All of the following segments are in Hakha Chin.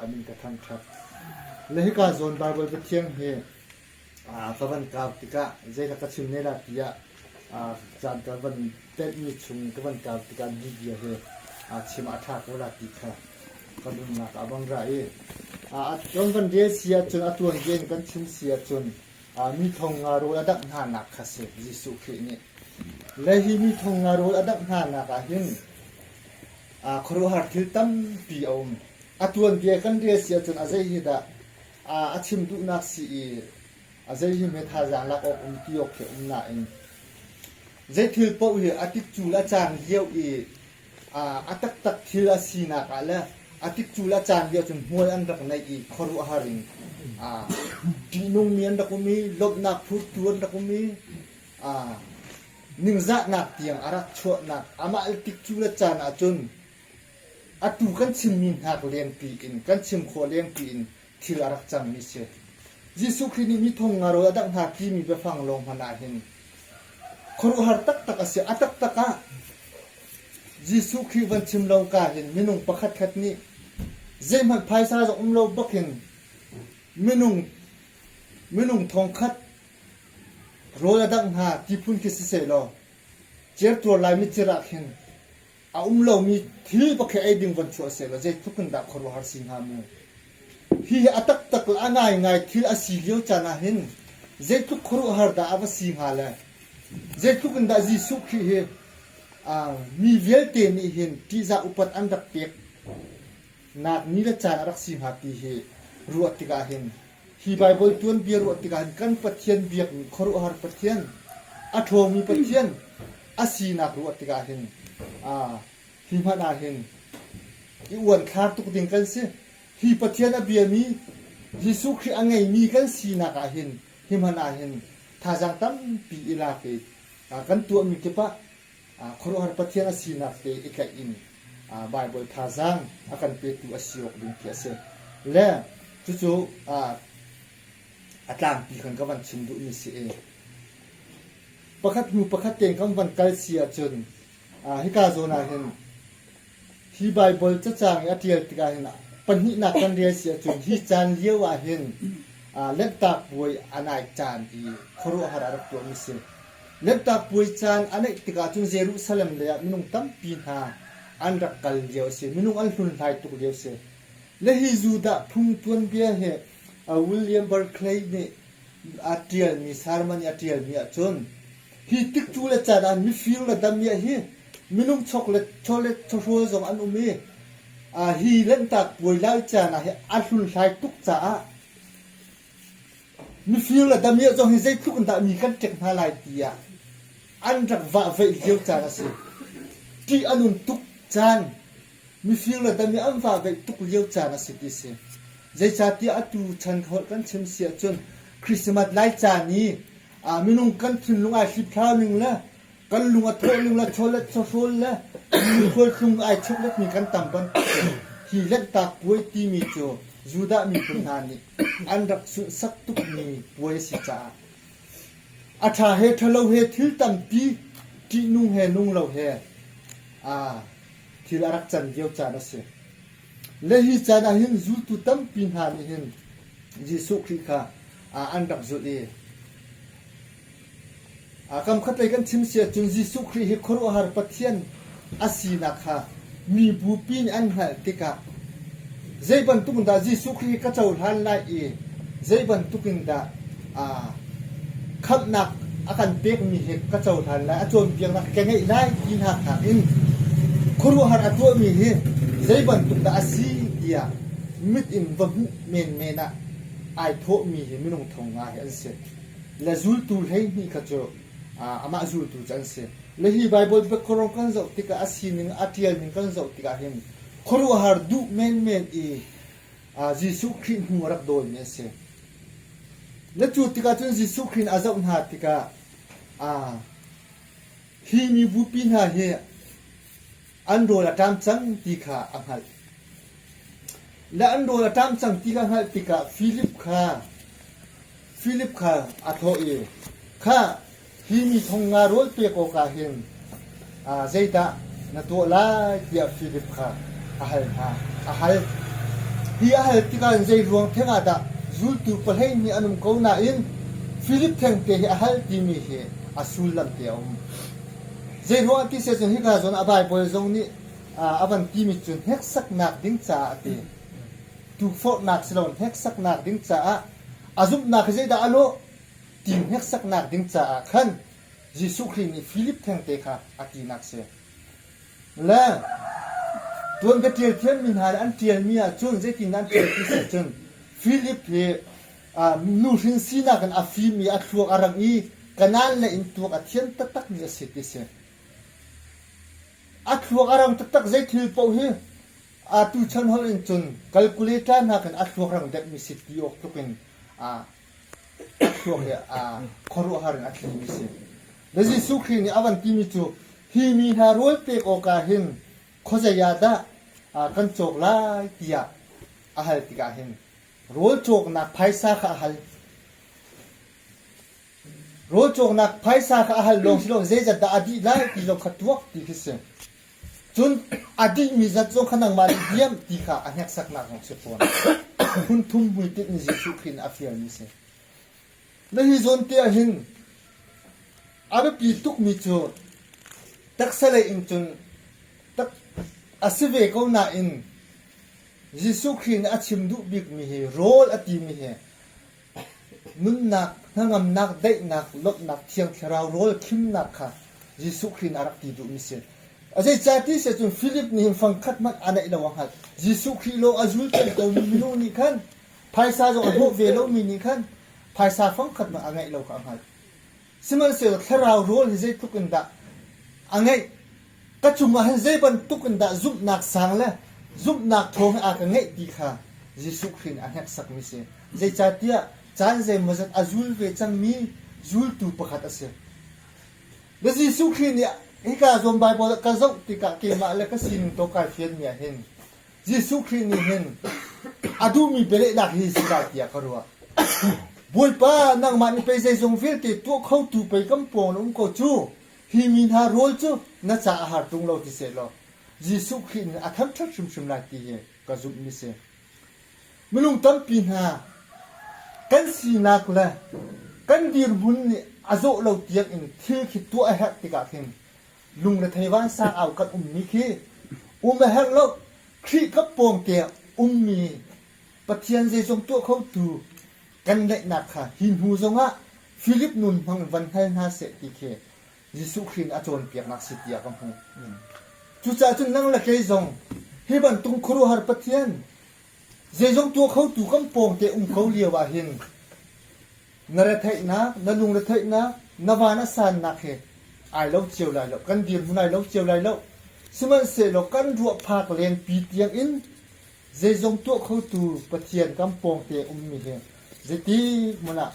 A min ka thangṭhat. Le hika zawn Baibal Biathiang hi ka van kau tikah zeidah ka chim ne la tiah caan ka van telhmi chung ka van kau tikah hi bia hi chim a ṭha ko la ti kha ka nunnak a bang ra i kan van rel si ahcun a tuanbia in kan chim si ahcun mi thong nga rawl a dangh hnanak kha si Jesuh Khrih nih. Le hi mi thong nga rawl a dangh hnanak ah hin khuaruahhar thil tampi a um. A tuanbia kan rel si ahcun a zei hi dah a chim duhnak si i a zei hi hme thazaang lak awk um ti awk khi um nain zei thil paoh hi a tikcul a caan lio i a taktak thil a sinak ah le a tikcul a caan lio cun hmual an rak neih i khuaruahhar in ṭihnungmi an rak um i lawmhnak phurtu an rak um i ningzahnak tiang a rak chuahnak amah le tikcul a caan ahcun atu kan chimmi hnak lengpi in kan chim khawh lengpi in thil a rak cangmi si. Jesuh Khrih nih mi thong nga rawl a dangh hna timi biafang lawng hmanh ah hin khuaruahhar taktak a si. A taktak ah Jesuh Khrih van chim lo ka hin minung pakhatkhat nih zeihmanh phaisa zong um lo bak in minung minung thongkhat rawl a dangh hna ti phun khi siseh law certuar lai mitsir ah khin a um lomi thil bak hi ei ding van chuah sehlaw zeitluk in dah khuaruahhar si hnga mu. Hihi a taktak le a ngaingai thil a si lio caan ah hin zeitluk khuaruahhar dah a va si hnga le zeitluk in dah Jesuh Khrih hi mi vialte nih hin ṭihzah upat an rak pek nak ni le caan a rak si hnga ti hi ruah tikah hin Hi Baibal tuanbia ruah tikah hin kan Pathian biakmi khuaruahhar Pathian, a ṭhawngmi Pathian a sinak ruah tikah hin hi hmanh ah hin i uanthlar tuk ding kan si. Hi Pathian a biami Jesuh Khrih a ngeimi kan sinak ah hin hi hmanh ah hin thazaang tampi i lak i kan tuahmi kip ah khuaruahhar Pathian a sinak te i tlaih in Baibal thazaang a kan petu a si awk ding khi a si. Le cucu a tlangpi khan ka van chim duhmi si i pakhat hnu pakhat tein kan van kal si ahcun hika zawn ah hin hi Baibal cacang i a ṭial tikah hin pahnihnak kan rel si ahcun hi caan lio ah hin Lanhtak Puai a nai caan i khuaruahhar a rak tuahmi si. Lanhtak Puai caan a naih tikah cun Jerusalem lei ah minung tampi hna an rak kal lio a si. Minung an hlunhlai tuk lio a si. Le hi Judah phung tuanbia hi William Barclay nih a ṭialmi sermon i a ṭialmi ahcun hi tikcu le caan ah mifir le damiah hi minung chok le chawlet chawhrawl zong an um i hi Lanhtak Puai lai caan ah hi a hlunhlai tuk caah mifir le damiah zong hi zeitluk in dah mi kan ṭek hna lai tiah an rak vahveih lio caan a si. Ṭih a nun tuk caan, mifir le damiah an vahveih tuk lio caan a si ti si. Zeicahtiah atu chan holh kan chim si ahcun Christmas lai caan i minung kan thinlung ai hliphlau ning le kan lung a thawh ning le chawlet chawhrawl le mi khualtlung ai chokletmi kan tam bantukin hi Lanhtak Puai timi cu Judah miphun hna nih an rak sunhsak tukmi puai a si caah a ṭha he ṭhalo he thil tampi ṭihnung he nung lo he thil a rak can lio caan a si. Le hi caan ah hin zultu tampi hna nih hin Jesuh Khrih kha an rak zulh i Kam khatlei kan chim si ahcun Jesuh Khrih hi khuaruahhar Pathian a sinak kha mi bupi nih an hngalh tikah zei bantuk in dah Jesuh Khrih hi ka cohlan lai i zei bantuk in dah khamhnak a kan pekmi hi ka cohlan lai, a cawnpiaknak ka ngeih lai ti hna hnak in khuaruahhar a tuahmi hi zei bantuk dah a si tiah mit in va hmuh menmen ah ai thawhmi hi minung thong nga hi an si. Le zultu 12 kha cu amah zultu cu an si. Le hi Baibal biakhuarong kan zoh tikah a sining a ṭialning kan zoh tikah hin khuaruahhar duh menmen i Jesuh Khrih hnu a rak dawimi an si. Le cu tikah cun Jesuh Khrih a zoh hna tikah hi mibupi hna hi an rawl a ṭam cang ti kha a hngalh. Le an rawl a ṭam cang ti kha a hngalh tikah Filip kha Filip kha a thawh i, Khah, hi mi thong nga rawl pek awkah hin zeidah na tuah lai tiah Filip kha a hal hna. A hal. Hi a hal tikah zei ruang theng ah dah zultu 12 an um ko nain Filip thengte hi a hal timi hi a sullam te a um. Zei ruang ti si cun hika zawn a Baibal zong nih a van timi cu hneksaknak ding caah a ti. Tukforhnak si lo hneksaknak ding caah a zumhnak hi zeidah a lawh ti hneksaknak ding caah khan Jesuh Khrih nih Filip thengte kha a tinak si. Le tuanbia ṭial thiammi hna nih an ṭialmi ahcun zeitindah an ṭial ti si cun Filip hi nuhrin sinak in a fim i a thluak a rang i Kanaan lei in tuak a thiam taktakmi a si ti si. A thluak a rang taktak zei thil paoh hi atu chan holh in cun calculator nakin a thluak rang deuhmi si ti awk tluk in a thluak hi khuaruahhar in a thlimi si. Le Jesuh Khrih nih a van timi cu hi mi hna rawl pek awkah hin khuazei ah dah kan cawk lai tiah a hal tikah hin rawl cawknak phaisa kha a hal. Rawl cawknak phaisa kha a hal lawng si loin zeizat dah a dih lai ti zong kha tuak ti khi si. Cun a dihmi zat zong kha nangmah nih diam ti kha a hneksaknak zong si fawn. Phun thum hmuitinh in Jesuh Khrih nih a fialmi si. Na hi zawn te ah hin a biapi tukmi cu taksa lei in cun tak a si ve ko nain Jesuh Khrih nih a chim duh bikmi hi rawl a timi hi Nunnak, hnangamnak, daihnak, lawmhnak, Thiang Thlarau rawl khimnak kha Jesuh Khrih nih a rak ti duhmi si. Zeicah ti si ahcun Philip nih hin fangkhat hmanh a neih lo a hngalh. Jesuh Khrih lawng a zul peng komi minung nih khan phaisa zong a hlawh ve lomi nih khan phaisa fangkhat hmanh a ngeih lo kha a hngalh. Sihmanhsehlaw thlarau rawl hi zeitluk in dah a ngeih? Ka cungah hin zei bantuk in dah zumhnak sang le zumhnak thawng hi a ka ngeih ti kha Jesuh Khrih nih a hneksakmi si. Zeicahtiah caan zeimawzat a zul ve cangmi zultu pakhat a si. Le Jesuh Khrih nih hika zawn Baibal ka zoh tikah keimah le ka sining to kai fianmi ah hin Jesuh Khrih nih hin a duhmi bialehnak hi si lai tiah ka ruah. Bawipa, nangmah nih pei zeizong vialte tuah khotu pei kan pawng na um ko cu. Hi mi hna rawl cu na ca a har ṭung lo ti sehlaw Jesuh Khrih nih a thangṭhat hrimhrim lai ti hi ka zumhmi si. Minung tampi hna kan sinak le kan dirhmun nih a zawh lo tiang in thil khi tuah a herh tikah khin lungrethei vansang au kan ummi khi um a herh lo. Khrih ka pawngte ah ummi Pathian zeizong tuah khotu kan ngeihnak kha hi hnu zongah Philip nun hmang van hngal hna seh ti khi Jesuh Khrih nih a cawnpiaknak si tiah ka hmuh. Cucaah cun nang le kei zong hi bantuk khuaruahhar Pathian zeizong tuah khotu kan pawngte um ko lio ah hin na retheihnak, na lungretheihnak, na van a sannak he ai lo cio lai lo, kan dirhmun ai lo cio lai lo. Sihmanhsehlaw kan ruah phak lenpi tiang in zeizong tuah khotu Pathian kan pawngte ummi hi zeitik hmanh ah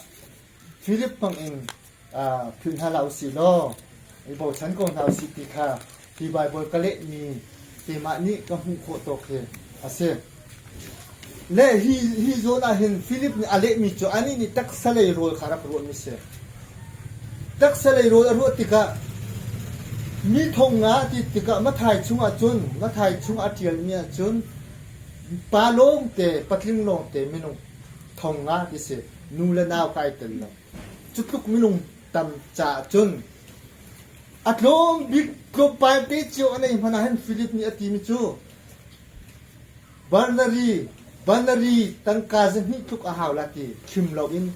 Philip hmang in philh hna hlah usih law i bochan ko hna usih ti kha hi Baibal ka lehmi keimah nih ka hmuh khawh tawk hi a si. Le hi, hi zawn ah hin Philip nih a lehmi cu anih nih taksa lei rawl kha a rak ruahmi si. Taksa lei rawl a ruah tikah mi thong nga ti tikah Mathai chungah cun Mathai chung a ṭialmi ah cun pa lawngte patling lawngte minung thong nga ti si nu le nau kha ai tel lo. Cu tluk minung tam caah cun a tlawm bik tlawmpal te cio a nei hmanh ah hin Philip nih a timi cu Barnari Barnari tangka 200 tluk a hau la ti khim loin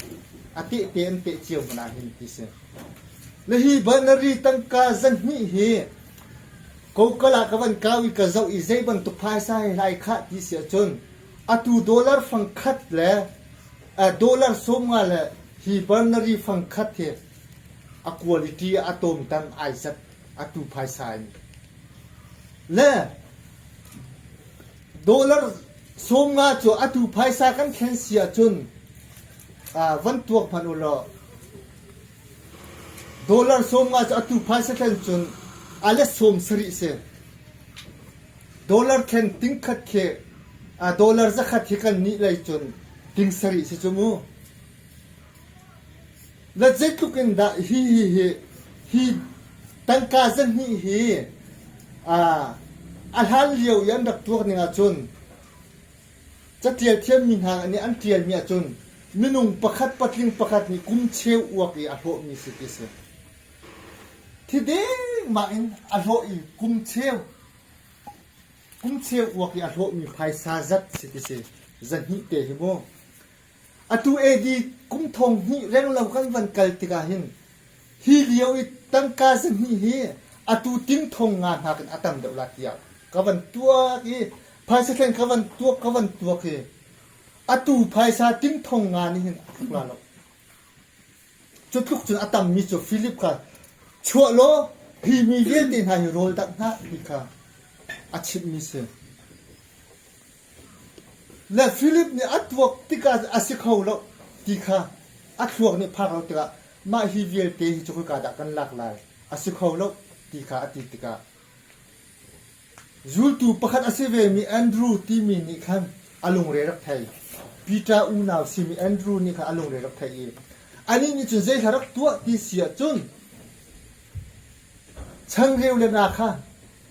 a tehte an teh cio hmanh ah hin ti si. Le hi Barnari tangka 200 hi kokal ah ka van kau i ka zoh i zei bantuk phaisa he lai khah ti si ahcun atu dollar fang khat le dollar 50 le hi Barnari fang khat hi a quality a tawmtam ai zat atu phaisa in. Le dollar 50 cu atu phaisa kan thlen si ahcun van tuak hmanh u law dollar 50 cu atu phaisa thlen cun a let 70 si. Dollar thlen ting khat khi dollar zakhat hi kan nih lei cun ting sarih si cu mu. Na zeitluk in dah hi hi hi hi tangka 200 hi a hlan lio i an rak tuak ning ahcun Catial thiammi hna nih an ṭialmi ahcun minung pakhat patling pakhat nih kum cheu uak i a hlawhmi si ti si. Thi dengmang in a hlawh i kum cheu kum cheu uak i a hlawhmi phaisa zat si ti si. Zahnih te hi mu. Atu AD kum thong hnih renglo kan van kal tikah hin hi lio i tangka zahnih hi atu ting thong nga hna kan a tam deuh la tiah ka van tuak i phaisa thlen ka van tuak ka van tuak i atu phaisa ting thong nga nih hin a tluk la lo. Cu tluk cun a tammi cu Filip kha chuah law hi mi vialte hna hi rawl dangh hna ti kha a chimhmi si. Le Filip nih a tuak tikah a si kho lo ti kha a thluak nih phak lo tikah mah hi vialte hi cu khoika dah kan lak lai a si kho lo ti kha a ti tikah Zultu pakhat a si vemi Andru timi nih khan a lungre rak thei. Peter unau simi Andru nih khan a lungre rak theih i anih nih cun zei hla rak tuah ti si ahcun changreu le nga kha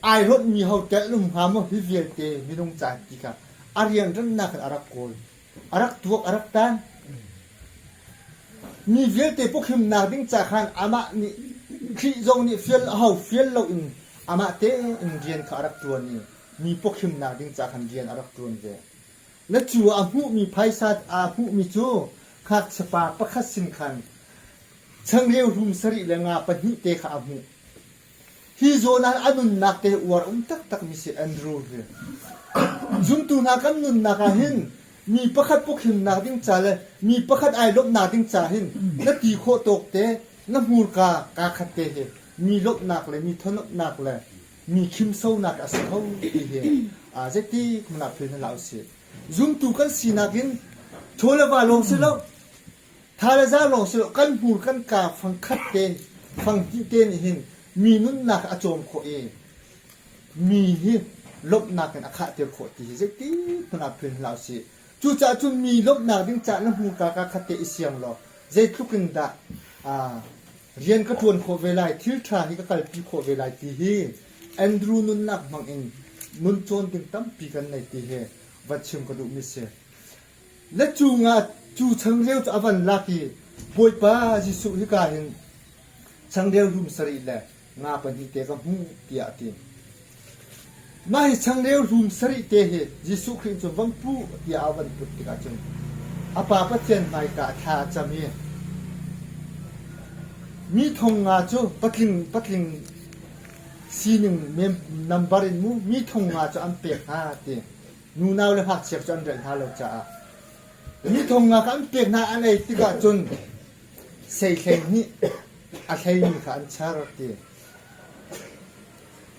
ai ronhmi ho telh um hnga maw hi vialte minung caan ti kha a rianrannak in a rak kawl. A rak tuak a rak tan. Mi vialte pukhimnak ding ca khan amah nih Khrih zong nih fial a ho fial loin amah tein rian kha a rak ṭuan i mi pukhimnak ding ca khan rian a rak ṭuan ve. Le cu a hmuhmi phaisa aa hmuhmi cu ngakchiapa pakhat sin khan changreu hlum sarih le nga pahnih te kha a hmuh. Hi zawn ah a nunnak te uar um taktakmi si Andrew hi. Zumtu hna kan nunnak ah hin mi pakhat pukhimnak ding ca le mi pakhat ai lawmhnak ding ca hin na ti khawh tawk te na hmurka kaa khat te hi mi lawmhnak le mi thanuamhnak le mi khimsonak a si kho ti hi zeiti hmun ah phil hna hlah usih. Zumtu kan sinak in chaw le va lawng si lo Tha le za lawng si lo kan hmur kan kaa fangkhat te fanghnih te nih hin mi nunnak a cawm khawh i mi hi lawmhnak in a khahter khawh ti hi zeiti hmanh ah phil hlah usih. Cucaah cun mi lawmhnak ding caah na hmurka kaa khat te i siang law zeitluk in dah rian ka ṭuan khawh ve lai, thil ṭha hi ka kalpi khawh ve lai ti hi Andrew nunnak hmang in nun cawn ding tampi kan nei ti hi va chim ka duhmi si. Na cungah cu changreu cu a van lak i Bawipa Jesuh hika hin changreu hlum sarih le nga pahnih te ka hmuh tiah a ti. Mah hi changreu hlum sarih te hi Jesuh Khrih cu van pu tiah a van put tikah cun a Pa Pathian hmaika thla a cam i mi thong nga cu patling patling sining mem nambar in mu mi thong nga cu an pek hna ti. Nunau le ngakchia cu an relh hna lo caah mi thong nga kha an pek hna an ei tikah cun seihlei nih a hleimi kha an char ti.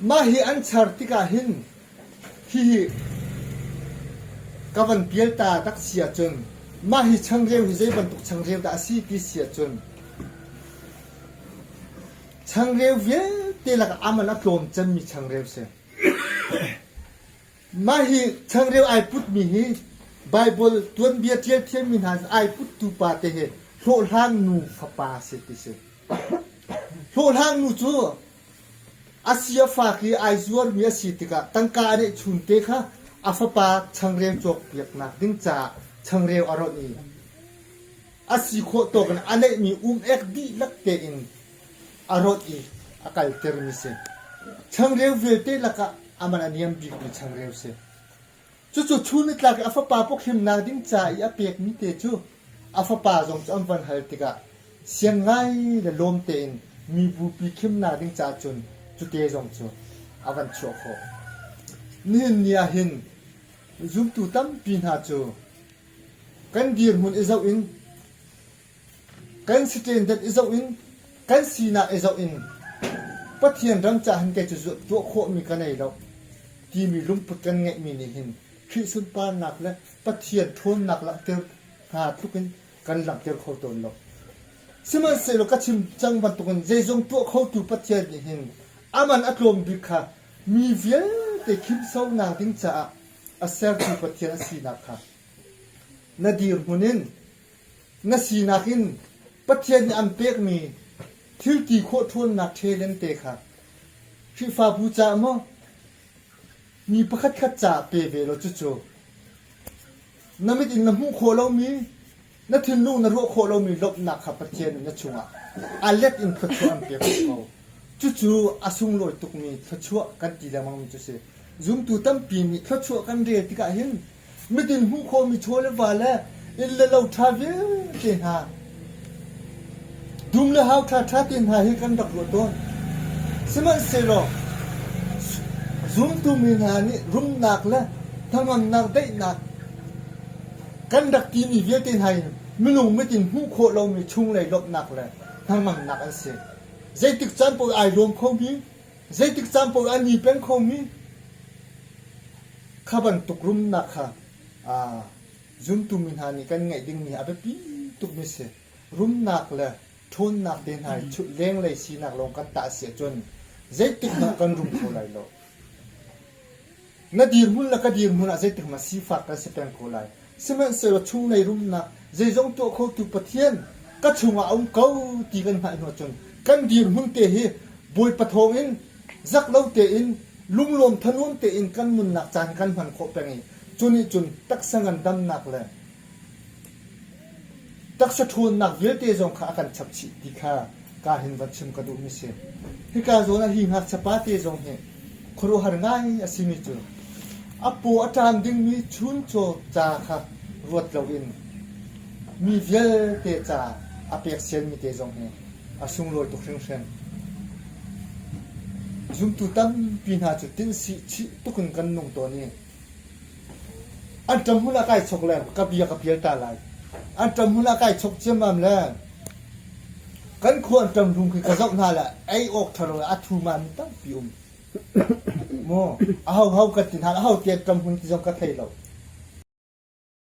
Mah hi an char tikah hin hihi ka van pial ta tak si ahcun mah hi changreu hi zei bantuk changreu dah a si ti si ahcun changreu vialte lakah aman a tlawm cemmi changreu si. Mah hi changreu ai putmi hi Baibal tuanbia ṭial thiammi hna ai puttu pa te hi hlawhhlang nu fapa a si ti si. Hlawhhlang nu cu a si a fak i ai zuarmi a si tikah tangka a neih chun te kha a fapa changreu cawkpiaknak ding caah changreu a ronh i a si khawh tawk in a neihmi um-ek dihlak tein a rawt i a kaltermi si. Changreu vialte lakah a man a niam bikmi changreu si. Cucu chun nitlak i a fapa pawkhimnak ding ca i a pekmi te cu a fapa zong cu an van hal tikah siang ngai le lawm tein mi bupi khimnak ding caah cun cute zong cu a van chuah khawh. Nihin ni ah hin zumtu tampi hna cu kan dirhmun i zoh in Kan standard i zoh in kan sinak i zoh in Pathian ram caah hin kei cu tuah khawhmi ka nei lo timi lungput kan ngeihmi nih hin Khrih sunparnak le Pathian ṭhawnnak langhter hna tluk in kan langhter kho tawn lo. Sihmanhsehlaw ka chim cang bantukin zeizong tuah khotu Pathian nih hin a man a tlawm bik kha mi vialte khimsonak ding caah a sertu Pathian a sinak kha na dirhmun in Na sinak in Pathian nih an pekmi thil ti khawh ṭhawnnak ṭhelen te kha Khrihfabu caah maw mi pakhatkhat caah pe ve law cucu. Na mit in na hmuh khawh lomi, na thinlung na ruah khawh lomi lawmhnak kha Pathian nih na chungah a let in thluachuah an pek ko. Cucu a sunglawi tukmi thluachuah kan ti lengmangmi cu si. Zumtu tampi nih thluachuah kan rel tikah hin mitin hmuh khawhmi chaw le va le inn le lo ṭha vialte hna dum le hau ṭhaṭha te hna hi kan rak ruah tawn. Sihmanhsehlaw zumtu mi hna nih rumnak le hnangamnak daihnak kan rak timi vialte hna in minung mit in hmuh khawh lomi chunglei lawmhnak le hnangamnak an si. Zeitik caan paoh ai lawm khomi, zeitik caan paoh an ni peng khomi kha bantuk rumnak kha zumtu mi hna nih kan ngeih dingmi a biapi tukmi si. Rumnak le ṭhawnnak te hna hi lenglei sinak lawng kan tah si ahcun zeitik hmanh kan rum kho lai lo. Na dirhmun le ka dirhmun ah zeitik hmanh sifak kan si peng ko lai. Sihmanhsehlaw chunglei rumnak zeizong tuah khotu Pathian ka chungah a um ko ti kan hngalh hnu ahcun kan dirhmun te hi Bawipa thawngin zak lo tein lunglawm thanuam tein kan nunnak caan kan hman khawh peng i cu nih cun taksa ngandamnak le Taksa ṭhawnnak vialte zong kha a kan chap chih ti kha ka hin van chim ka duhmi si. Hika zawn ah hi ngakchia pate zong hi khuaruahhar ngai a simi cu a paw a ṭam dingmi chuncaw ca kha ruat loin mi vialte ca a pek sianmi te zong hi a sunglawi tuk hringhran. Zumtu tampi hna cu tinhsih chih tukin kan nung tawn i An ṭam hmun ah kai chok le ka bia ka pial ta lai. An ṭam hmun ah kai chok ciammam le kan khua an ṭam hlung khi ka zoh hna le ei awk ṭha lo a thu ma mi tampi um. Mu aho ho kan ti hna aho tian ṭam hmun ti zong ka thei lo.